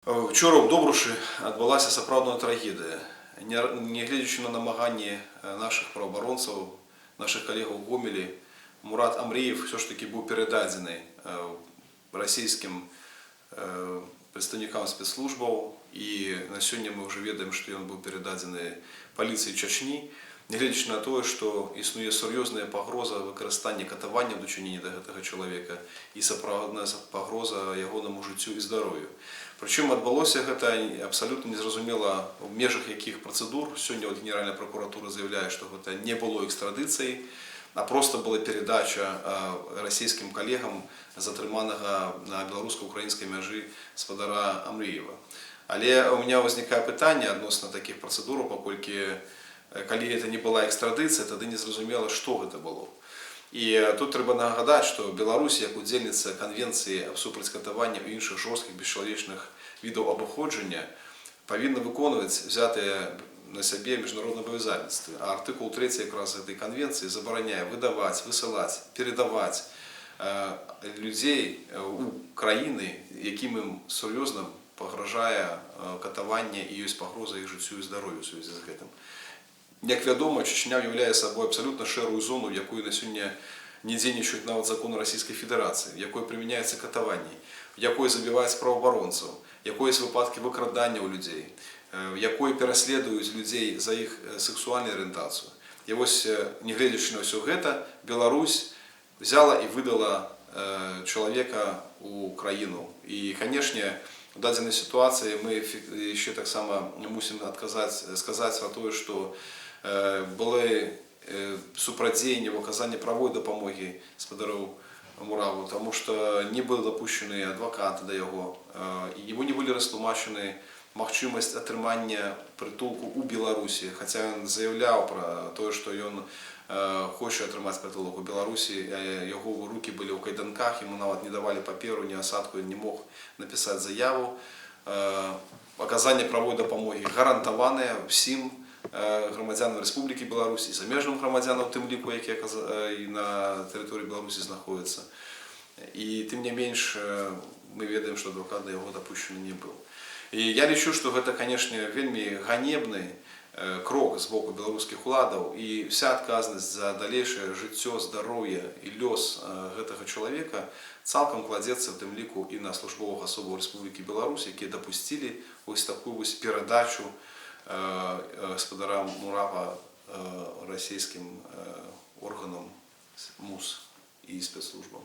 Учора ў Добрушы адбылася сапраўдная трагедыя. Нягледзячы на намаганні нашых праваабаронцаў, нашых калегаў у Гомелі, Мурад Амрыеў усё ж такі быў перададзены расійскім прадстаўнікам спецслужбаў, і на сёння мы ўжо ведаем, што ён быў перададзены паліцыі Чачні, нягледзячы на тое, што існуе сур'ёзная пагроза выкарыстання катавання ў дачыненні да гэтага чалавека і сапраўдная пагроза ягонаму жыццю і здароўю. Прычым адбылося гэта абсалютна незразумела ў межах якіх працэдур. Сёння вот Генеральная пракуратура заявляе, што гэта не было экстрадыцыяй, а проста была перадача расійскім калегам затрыманага на беларуска-украінскай мяжы спадара Амрыева. Але у меня ўзнікае пытанне адносна такіх працэдураў, паколькі калі это не была экстрадыцыя, тады незразумела, што гэта было. І тут трэба нагадаць, што Беларусь як удзельніца Канвенцыі аб супраць катавання і іншых жорсткіх, бесчалавечных відаў абыходжання павінна выконваць взятыя на сябе міжнародныя абавязательствы. А артыкул 3 якраз гэтай канвенцыі забараняе выдаваць, высылаць, перадаваць людзей у краіны, якім ім сур'ёзна пагражае катаванне і ёсць пагроза іх жыццю і здароўю ў сувязі з гэтым. Як вядома, Чачня ўяўляе сабой абсалютна шэрую зону, в якую на сёння не дзейнічаюць нават законы Расійскай Федэрацыі, в якой прымяняецца катаванні, в якой забіваюць праваабаронцаў, якой ёсць выпадкі выкрадання ў людзей, в якой пераследуюць людзей за іх сексуальную арыентацыю. І вось, нягледзячы на ўсё гэта, Беларусь взяла і выдала чалавека ў краіну. І, канешне, у дадзенай сітуацыі мы яшчэ таксама мусім адказаць, сказаць пра тое, што былі супрацьдзеянні в аказанні правой дапамогі спадару Мураву, таму што не быў дапушчаны адвакат да яго, і яму не былі растлумачаны магчымасць атрымання прытулку ў Беларусі, хаця ён заяўляў пра тое, што ён хоча атрымаць прытулак у Беларусі, яго рукі былі ў кайданках, яму нават не давалі паперу, ні асадку, ён не мог напісаць заяву. Аказанне правой дапамогі гарантаванае ўсім грамадзянам Рэспублікі Беларусь і замежным грамадзянам, у тым ліку, якія і на тэрыторыі Беларусі знаходзяцца. І тым не менш мы ведаем, што адвакат да яго дапушчаны не быў. І я лічу, што гэта, канешне, вельмі ганебны крок з боку беларускіх уладаў, і вся адказнасць за далейшае жыццё, здароўе і лёс гэтага чалавека цалкам кладзецца, в тым ліку, і на службовых асобаў Рэспублікі Беларусь, якія дапусцілі вось такую вось перадачу гаспадара Мурава расійскім органам МУС і спецслужбам.